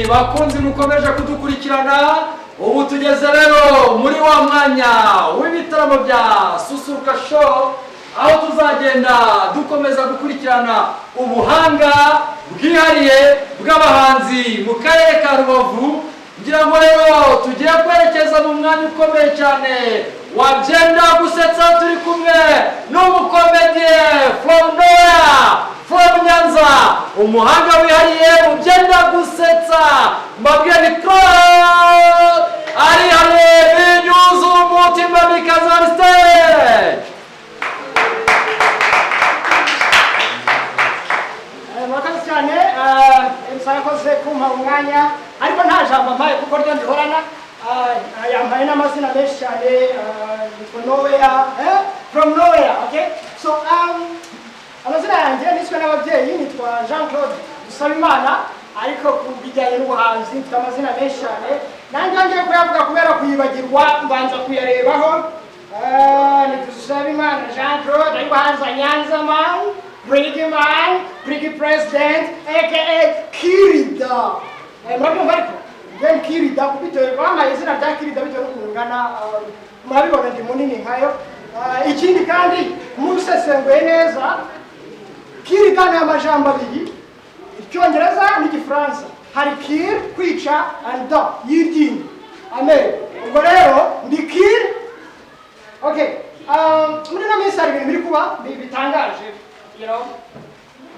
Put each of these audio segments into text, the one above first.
Bakunzi mukomeje kudukurikirana, ubu tugeze rero muri wa mwanya w'ibitaramo bya Susuruka Show, aho tuzagenda dukomeza gukurikirana ubuhanga bwihariye bw'abahanzi mu karere ka Rubavu. Ngira ngo rero tugiye kwerekeza mu mwanya ukomeye cyane wa Byenda Gusetsa. Turi kumwe n'umukomediye from nowhere, from Nyanza, umuhanga wihariye mu byenda gusetsa. Mbabwire ni Claude arihariye binyuze umutima bikaza on stage. Murakoze cyane. MC yakoze kumpa umwanya, ariko nta jambo mpaye kuko ryo ndihorana. Yampaye n'amazina menshi cyane. Yitwa Nowhere, from nowhere. Okay, so amazina yanjye niswe n'ababyeyi, nitwa Jean Claude Dusabimana, ariko ku bijyanye n'ubuhanzi mfite amazina menshi cyane, nanjye ngiye kuyavuga kubera kuyibagirwa mbanza kuyarebaho. Ni Dusabimana Jean Claude, ariko hanza Nyanza man, Briggy man, Briggy President, aka Kirida. Murabyumva, ariko njye Kirida bitewe bampaye izina rya Kirida bitewe n'ukuntu ngana. Murabibona ndi munini nkayo. Ikindi kandi mubisesenguye neza, Kirida ni amajambo abiri, Icyongereza n'Igifaransa. Hari kill, kwica, and da y'iryinyo, amen. Ubwo rero ndi kill. Okay, muri ino minsi hari ibintu biri kuba bitangaje,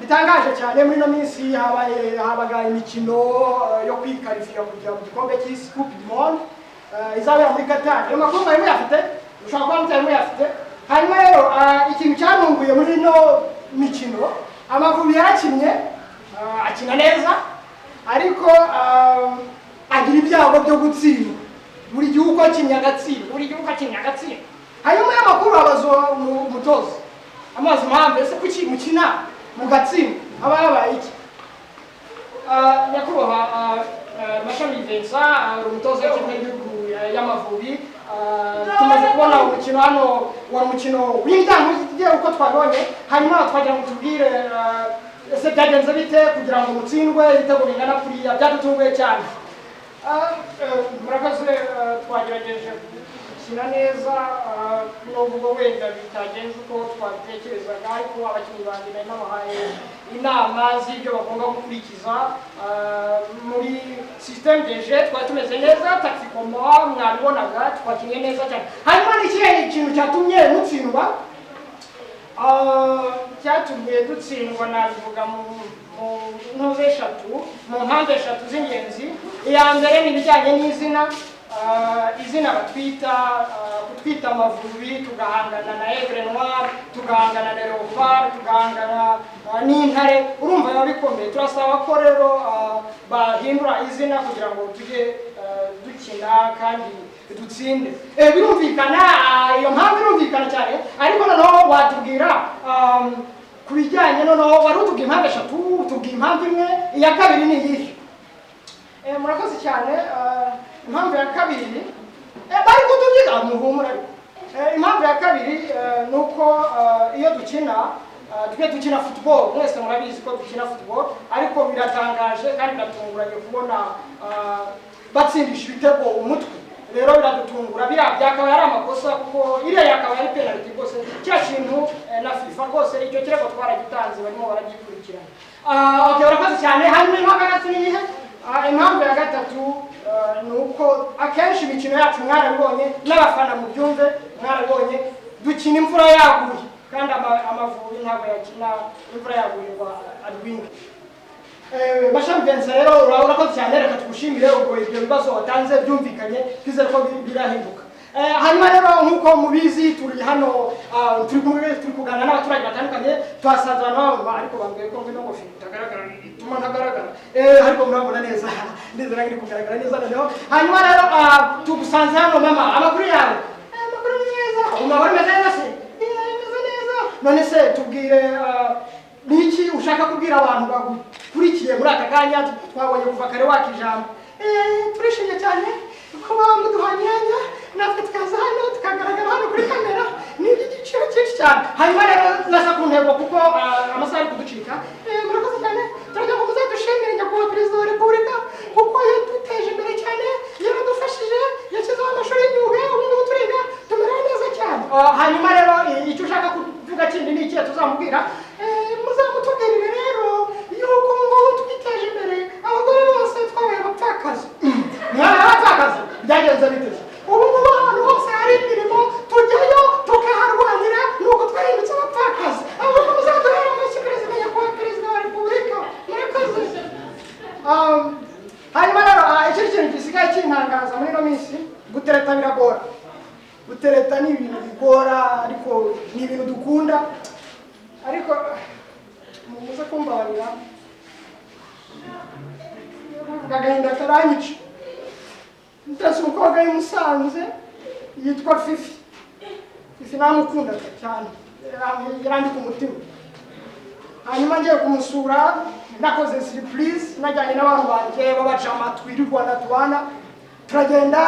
bitangaje cyane. Muri ino minsi habaye habaga imikino yo kwikarifiya kujya mu gikombe cy'isi, Coupe du Monde, izabera muri Qatar. Ayo makuru mwari muyafite, ushobora kuba mutari muyafite. Hanyuma rero ikintu cyantunguye muri ino mikino, Amavubi yarakinnye, akina neza, ariko agira ibyago byo gutsindwa. Buri gihe uko akinnye agatsindwa, buri gihe uko akinnye agatsindwa. Hanyuma y'amakuru abaza umutoza amazi impamvu: ese kuki mukina mugatsindwa, haba habaye iki? Nyakubahwa Mashami Vincent, umutoza w'ikipe y'igihugu y'Amavubi, tumaze kubona umukino hano, wari umukino w'indanguge uko twabonye. Hanyuma twagira ngo tubwire, ese byagenze bite kugira ngo mutsindwe ibitego bingana kuriya? Byadutunguye cyane. Murakoze. Twagerageje gukina neza, nubwo wenda bitagenze uko twabitekerezaga, ariko abakinnyi banjye nari nabahaye inama z'ibyo bagomba gukurikiza. Muri système de jeu twari tumeze neza, tactiquement mwabibonaga, twakinnye neza cyane. Hanyuma ni ikihe kintu cyatumye mutsindwa? Cyatumye dutsindwa nabivuga mu ntuze eshatu, mu mpamvu eshatu z'ingenzi. Iya mbere ni ibijyanye n'izina. Izina batwita, kutwita Amavubi tugahangana na Aigle Noir, tugahangana na Leopard, tugahangana n'Intare, urumva biba bikomeye. Turasaba ko rero bahindura izina kugira ngo tujye dukina kandi dutsinde. Birumvikana, iyo mpamvu irumvikana cyane, ariko noneho watubwira ku bijyanye, noneho wari utubwiye impamvu eshatu, utubwiye impamvu imwe, iya kabiri ni iyihe? Murakoze cyane. Impamvu ya kabiri, bari kutubwira muhumure, ariko impamvu ya kabiri ni uko iyo dukina, twe dukina football, mwese murabizi ko dukina football, ariko biratangaje kandi biratunguranye kubona batsindisha ibitego umutwe. Rero biradutungura, biriya byakabaye ari amakosa, kuko iriya yakabaye ari penalty rwose. Kiriya kintu na FIFA rwose icyo kirego twaragitanze, barimo baragikurikirana. Okay, urakoze cyane. Hanyuma impamvu ya gatatu ni iyihe? Impamvu ya gatatu ni uko akenshi imikino yacu mwarabibonye, n'abafana mubyumve, mwarabibonye, dukina imvura yaguye, kandi Amavubi ntabwo yakina imvura yaguye ngo arwinge. Mashami Vincent, rero urakoze cyane, reka tugushimire. Ubwo ibyo bibazo watanze byumvikanye, twizere ko birahinduka. Hanyuma rero nk'uko mubizi, turi hano, turi kumwe, turi kuganira n'abaturage batandukanye. Twasanze abantu baba, ariko bambwiye ko ngwino ngofero itagaragara, ituma ntagaragara. Ariko murabona neza, ndizera ko iri kugaragara neza noneho. Hanyuma rero tugusanze hano. Mama, amakuru yawe? Amakuru ni meza. Umahoro, imeze neza se? Imeze neza. None se tubwire, ni iki ushaka kubwira abantu bagukurikiye muri aka kanya? Twabonye kuva kare waka ijambo. Turishimye cyane kuba muduhaye imyanya natwe tukaza hano tukagaragara hano kuri kamera, ni iby'igiciro cyinshi cyane. Hanyuma rero nasa ku ntego kuko amasaha ari kuducika. Murakoze cyane. Turagira ngo muzadushimire nyakubahwa Perezida wa Repubulika kuko Byagenze biteze ubu ngubu ahantu hose hari imirimo tujyayo tukaharwanira, nuko twahindutse abapfakazi. Ahubwo muzaduhera amashyi perezida, nyakubahwa perezida wa repubulika, murakoze. Hanyuma rero ikindi kintu gisigaye kintangaza muri ino minsi, gutereta biragora. Gutereta ni ibintu bigora, ariko ni ibintu dukunda. Ariko muze kumbabarira, agahinda karanyica. Ndetse umukobwa w'i Musanze yitwa Fifi. Fifi namukundaga cyane, yarandi ku mutima. Hanyuma ngiye kumusura, nakoze surprise, najyanye n'abantu banjye b'abajama twirirwana tubana, turagenda,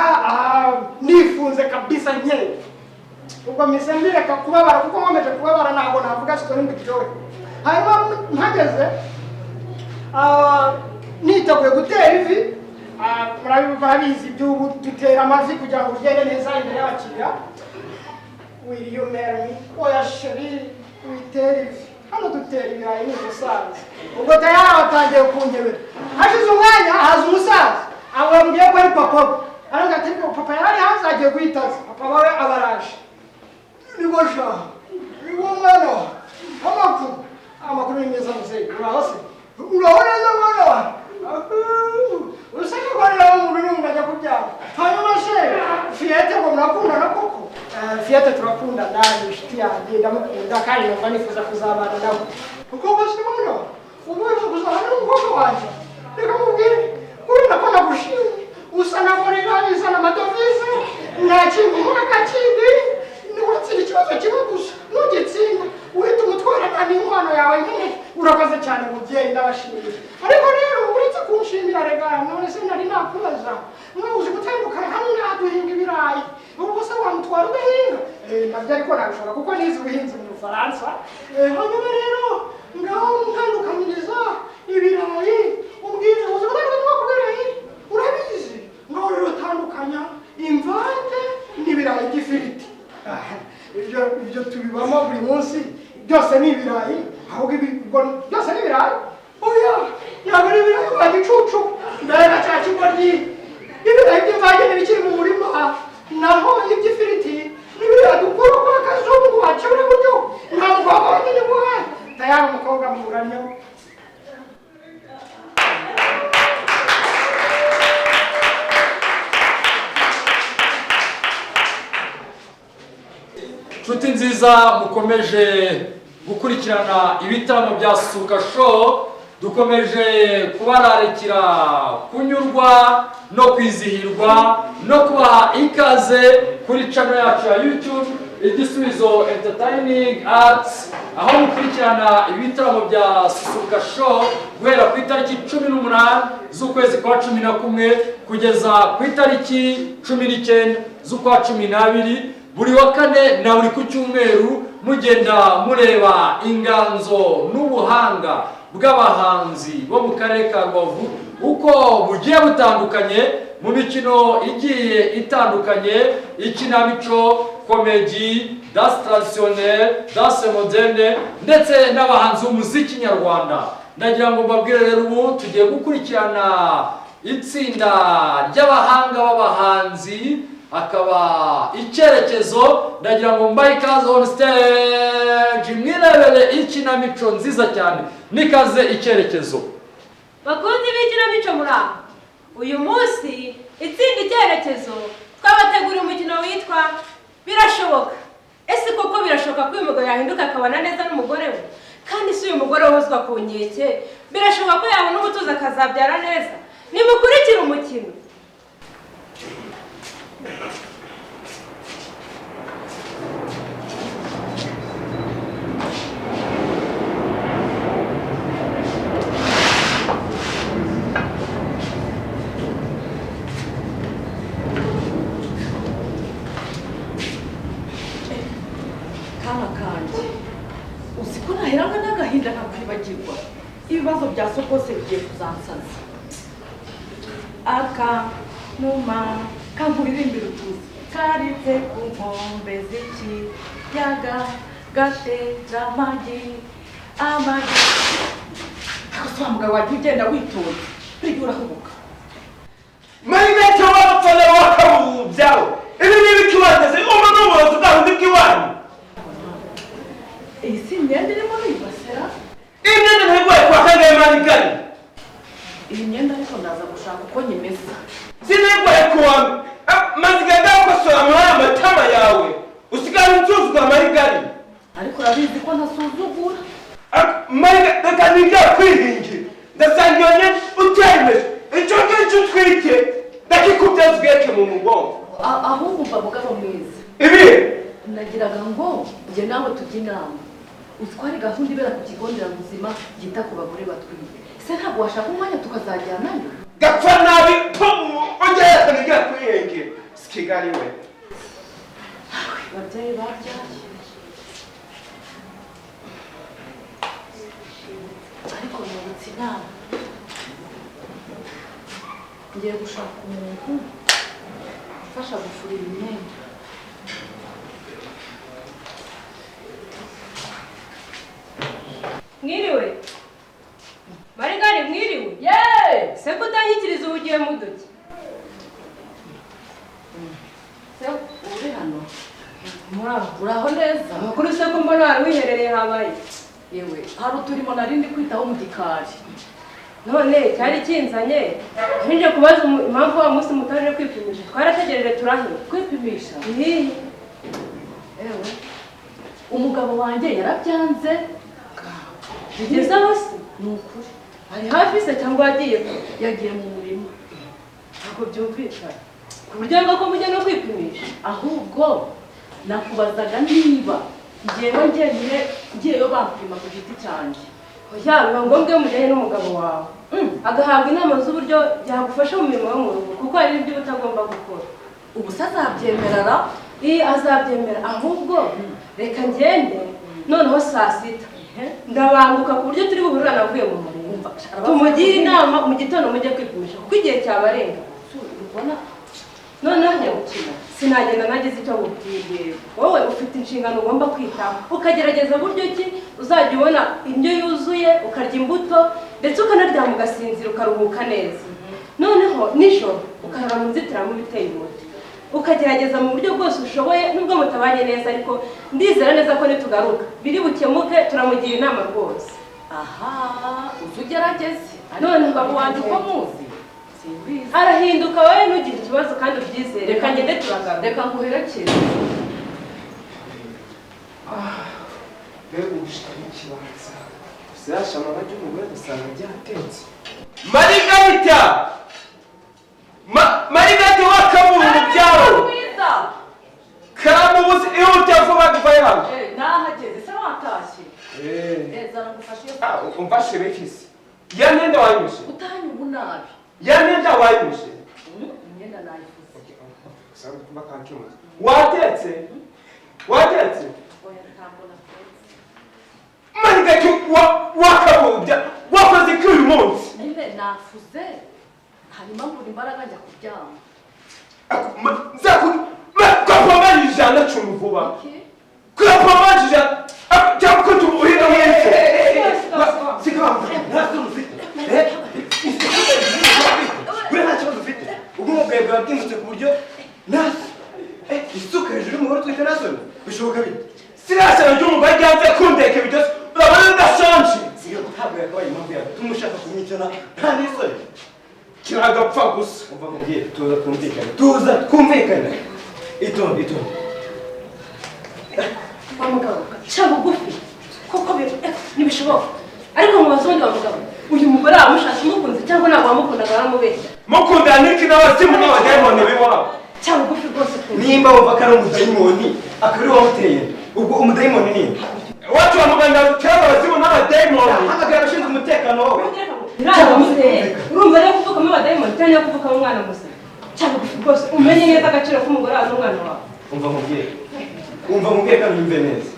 nifunze kabisa nkeye. Ubwo mpise mbireka kubabara, kuko nkomeje kubabara ntabwo navuga story mbiryohe. Hanyuma mpageze, niteguye gutera ivi. Murabizi iby'ubu, dutera amavi kugira ngo ugende neza imbere y'abakiriya. "Will you marry me?" "Oya chérie, witera ivi, hano dutera ibirayi ni umusaza." Ubwo tayari batangiye kunyebera. Hashize umwanya haza umusaza, abo yambwiye ko ari papa we. Aravuga ati "Ariko papa yari hanze agiye guhitaza." Papa we abaraje. "Nibwo sha, nibwo mwana wa, amakuru?" "Amakuru ni meza muzehe, uraho se?" "Uraho neza mwana wa." Usanga ko rero umuntu n'umuntu ajya kubyara. "Hanyuma se Fiyete ngo murakundana koko?" "Fiyete turakundana, ni inshuti yanjye, ndamukunda kandi numva nifuza kuzabana nawe." "Koko se mwana wa, ubu wifuza kuzabana n'umukobwa wanjye? Reka mubwire, kubera ko nagushimye, usa na gorira izana amadovize, nta kintu nkora kindi uretse ikibazo kimwe gusa, nugitsinda uhita umutwara nta n'inkwano yawe nkeneye." "Urakoze cyane mubyeyi, ndabashimiye. Ariko rero uretse kunshimira, rega none se nari nakubaza, uzi gutandukana hano n'aha duhinga ibirayi, ubwo se wamutwara udahinga?" "Nabyo ariko nabishobora kuko nize ubuhinzi mu Bufaransa. Hanyuma rero ngaho ntandukanyiriza ibirayi, umbwire, uzi gutandukanya ubwoko bw'ibirayi? Urabizi? Ngaho rero tandukanya imvange n'ibirayi by'ifiriti." "Ibyo tubibamo buri munsi, byose ni ibirayi." "Ahubwo ibi ubwo byose ni ibirayi?" "Oya, ntabwo ari ibirayi wa gicucu, mbega cya kigoryi. Ibirayi by'imvange ntibikiri mu murima, naho iby'ifiriti n'ibirayi dukura kwa kazungu wacyura buryo nta mukobwa wenyine guhaye." Tayari umukobwa muburanyeho. Nshuti nziza mukomeje gukurikirana ibitaramo bya Susuruka Show, dukomeje kubararikira kunyurwa no kwizihirwa no kubaha ikaze kuri channel yacu ya YouTube Igisubizo Entertaining Arts, aho mukurikirana ibitaramo bya Susuruka Show guhera ku itariki 18 z'ukwezi kwa 11 kugeza ku itariki 19 z'ukwa 12, buri wa kane na buri ku cyumweru, mugenda mureba inganzo n'ubuhanga bw'abahanzi bo mu karere ka Rubavu uko bugiye butandukanye mu mikino igiye itandukanye: ikinamico, comédie, danse traditionnelle, danse moderne, ndetse n'abahanzi b'umuziki nyarwanda. Ndagira ngo mbabwire rero, ubu tugiye gukurikirana itsinda ry'abahanga b'abahanzi, akaba Icyerekezo. Ndagira ngo mbahe ikaze on stage, mwirebere ikinamico nziza cyane. Nikaze Icyerekezo. Bakunzi b'ikinamico, muri aho? Uyu munsi itsinda Icyerekezo twabateguriye umukino witwa Birashoboka. Ese koko birashoboka ko uyu mugabo yahinduka akabana neza n'umugore we? Kandi si uyu mugore uhozwa ku nkeke, birashoboka ko yabona umutuzo akazabyara neza? Nimukurikire umukino. Kana kanjye, uzi ko naheranwe n'agahinda nkakwibagirwa? Ibibazo bya sokose bigiye kuzansaza. Akanuma kankuririmbira utuzi karitse ku nkombe z'ikiyaga, gatera amagi, amagi. Ariko se wa mugabo, wagiye ugenda witonze, buriya urahubuka. Marinete w'abafana wa Kabundi. nguheke mu mugongo. Ahubwo umva mugabo mwiza. Ibi nagiraga ngo njye nawe tujye inama. Utware gahunda ibera ku kigo nderabuzima yita ku bagore batwite. Se ntabwo washaka umwanya tukazajyanayo? Gapfa nabi ongera kaniga kwihengera. Sikigali we. Babyeyi babyaye. Ariko nubutse inama. Ngiye gushaka umuntu ufasha gufurira imyenda. Mwiriwe. Marigari mwiriwe. Yeee! Se kutanyikiriza ubugiye muduki. Se uri hano? Muraho neza. Amakuru se ko mbona wari wiherereye habaye. Yewe, hari uturimo nari ndi kwitaho mu gikari. None cyari kinzanye. Nje kubaza impamvu wa munsi mutaje kwipimisha. Twarategereje turahira. Kwipimisha? Ewe. Umugabo wanjye yarabyanze. Bigeze aho se? Ni ukuri. Ari hafi se cyangwa yagiye? Yagiye mu murima. Ntabwo byumvikana. Ku buryo bwo ko mujya no kwipimisha. Ahubwo nakubazaga niba njyewe njyenyine ngiyeyo bampima ku giti cyanjye. Oya, biba ngombwa iyo mujyanye n'umugabo wawe. Agahabwa inama z'uburyo byagufasha mu mirimo yo mu rugo kuko hari ibyo utagomba gukora. Ubu se azabyemerera? Azabyemera. Ahubwo reka ngende noneho saa sita ndabanguka ku buryo turi buhurira navuye mu murima. Tumugire inama mu gitondo mujye kwipimisha kuko igihe cyabarenga. Noneho sinagenda nagize icyo nkubwiye. Wowe ufite inshingano ugomba kwitaho ukagerageza buryo ki uzajya ubona indyo yuzuye, ukarya imbuto ndetse ukanaryama ugasinzira ukaruhuka neza. Noneho nijoro ukarara mu nzitiramubu iteye umuti. Ukagerageza mu buryo bwose ushoboye nubwo mutabanye neza ariko ndizera neza ko nitugaruka biri bukemuke, turamugira inama rwose. Aha, uzugerageze. None umugabo wanjye uko muzi simbizi. Arahinduka wowe ntugire ikibazo kandi ubyizere. Reka ngende turagaruka. Reka nguherekeze. Mbega ubushita n'ikibanza. Uzashama bajya umugore ugasanga byatetse. Marigarita! Marigarita wakabura urubyaro. Karamubuze ihute vuba duvaye hano. Nahageze se watashye? Zana ngufashe iyo. Umfashe bikisi. Ya myenda wayimeshe? Utanyubu nabi. Ya myenda wayimeshe? Imyenda nayifuze. Watetse? Watetse? Oya ntabwo natetse. Marigarita wakabura wakoze iki uyu munsi? Nyine nafuze hanyuma mbura imbaraga njya kuryama. Nzakupamanyije cumi vuba. Kurapamanyije cyangwa ko tubuhira mwese. Buriya nta kibazo ufite. Ubwo bwawe bwaba bwimutse ku buryo isuka hejuru y'umugore utwite nta soni bishoboka bite? Sirasana ry'umugore ryanze kundeka byose urabona ndashonje. Iyo ntabwo yakabaye impamvu yatuma ushaka kumwicana nta n'isoni. Kiragapfa gusa. Umva nkubwire, tuza twumvikane. Tuza twumvikane. Itonde, itonde. Wa mugabo, ca bugufi koko ntibishoboka. Ariko mubaze ubundi wa mugabo, uyu mugore wamushatse umukunze cyangwa ntabwo wamukundaga waramubeshya? Mukundana n'iki n'abazimu n'abadayimoni b'iwabo? Ca bugufi rwose twumve. Nimba wumva ko ari umudayimoni, akaba ari wamuteye. Ubwo umudayimoni ni nde? Iwacu wa muganga kera abazimu n'abadayimoni. Hamagara abashinzwe umutekano wowe. Ntabwo urumva rero kuvukamo abadayimoni cyangwa kuvukamo umwana musa. Ca bugufi rwose umenye neza agaciro k'umugore wawe n'umwana wawe. Umva nkubwire. Umva nkubwire kandi unyumve neza.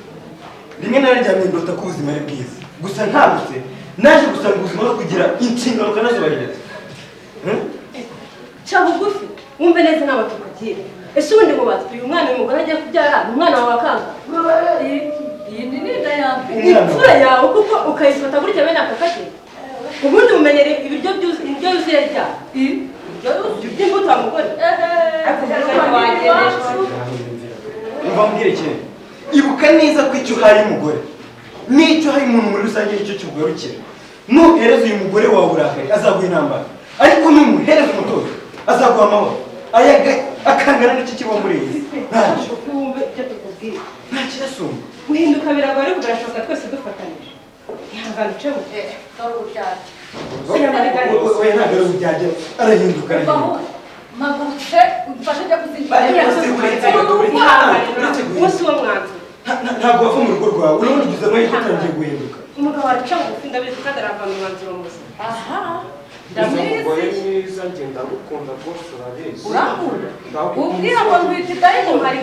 Rimwe nararyamye ndota ko ubuzima ari bwiza. Gusa ntabutse naje gusanga ubuzima no kugira inshingano ukanazubahiriza. Ca bugufi wumve neza inama tukugira. Ese ubundi mubaze uyu mwana uyu mugore agiye kubyara ni umwana wawe akanga? Iyi ni inda ya mbere. Imfura yawe kuko ukayifata gutya bene aka kageni. Ubundi umenyere ibiryo byuzuye indyo yuzuye rya. Ibyo by'imbuto wa mugore. Umva mbwire ikintu. Ibuka neza ko icyo uhaye umugore n'icyo uhaye umuntu muri rusange nicyo kikugarukira. Nuhereza uyu mugore wawe uburakari azaguha intambara, ariko numuhereza umutozo azaguha amahoro akangana n'icyo kiba muri iyi si. Ntacyo. Nta kirasumba. Guhinduka biragoye ariko birashoboka twese dufatanije. Ihangane uce bugufi. Dore uburyarya. Oya ntabwo ari uburyarya, arahinduka arahinduka. Mpagurutse mfashe njya kuzinjira. Umunsi wo mwanzuro. Ntabwo wava mu rugo rwawe, urabona ugize amahirwe utangiye guhinduka. Umugabo araca bugufi ndabizi kandi aravana umwanzuro muzima. Aha. Umugore mwiza njye ndagukunda rwose urabizi. Urankunda? Ubwira ngo ntwite idayimoni.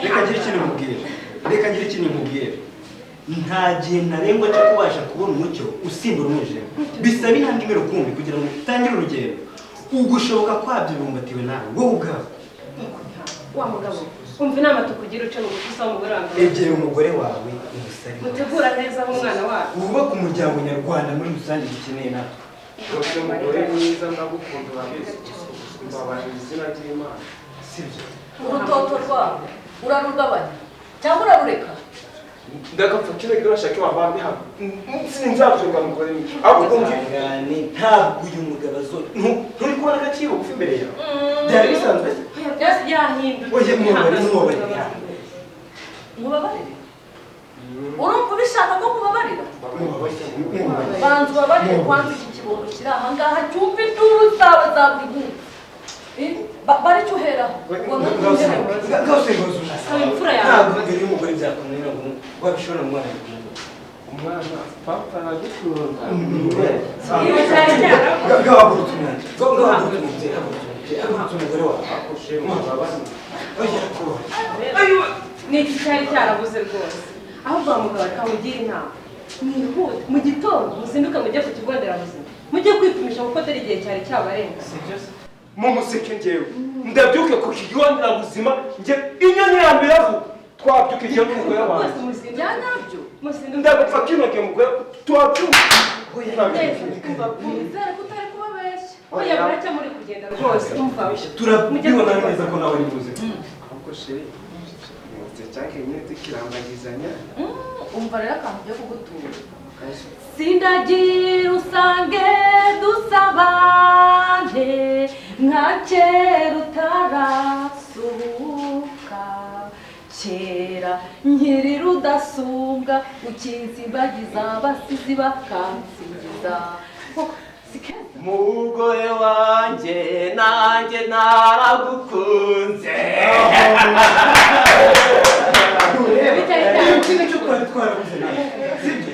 Reka ngire ikintu nkubwira. Reka ngire ikintu nkubwira. Nta gihe ntarengwa cyo kubasha kubona umucyo usimbura umwijima. Bisaba intambwe imwe rukumbi kugira ngo utangire urugendo. Ugushoboka kwabyo bibumbatiwe nawe wowe ubwawe. Wa mugabo, umva inama tukugira uce bugufi usaba umugore wawe. Egera umugore wawe umusabe. Mutegura neza nk'umwana wawe. Wubake umuryango nyarwanda muri rusange dukeneye natwe. Rwose umugore mwiza ndagukunda urabizi. Mbabarira izina ry'Imana. Sibyo. Urutoto rwawe urarugabanya cyangwa urarureka? Ndagapfa kino gihe urashaka wabambi hano. Sinzabyumva mugore mwiza. Ahubwo ngane ntabwo uyu mugabo azo nturi kubona agaciro bugufi imbere yawe. Byari bisanzwe se? Yahindutse. Oye mubabarire. Mubabarire. Urumva ubishaka ko mubabarira? Banza ubabarire kwanza iki kibondo kiri aha ngaha cyumva induru zawe za buri munsi. Baricyo uheraho. Ntabwo imbere y'umugore byakunanira ngo wabishobora mu mwana Umwana papa aragukunda. Gahagurutse umwana. Gahagurutse umubyeyi. Hagurutse umugore wawe. Ni iki cyari cyarabuze rwose. Ahubwo wa mugabo reka nkugire inama. Mwihute mu gitondo muzinduke mujye ku kigo nderabuzima. Mujye kwipimisha kuko dore igihe cyari cyabarenga. Mu museke njyewe ndabyuke ku kigo nderabuzima njye inyoni ya mbere avuga twabyuke njye n'umugore wanjye. Ndagupfa kino gihe umugore twabyuke. Nizere ko utari kubabeshya. Oya buracya muri kugenda rwose umva. Turabibona neza ko nawe uri muzima. Ahubwo sheri cyangwa nyine tukirambagizanya. Umva rero akantu ugiye kugutura. Sindagira usange dusabane nka kera utarasuhuka kera nkiri rudasumbwa ukinsimbagiza abasizi bakansingiza. Mugore wanjye nanjye naragukunze. Iki nicyo twari twarabuze nawe. Sibyo?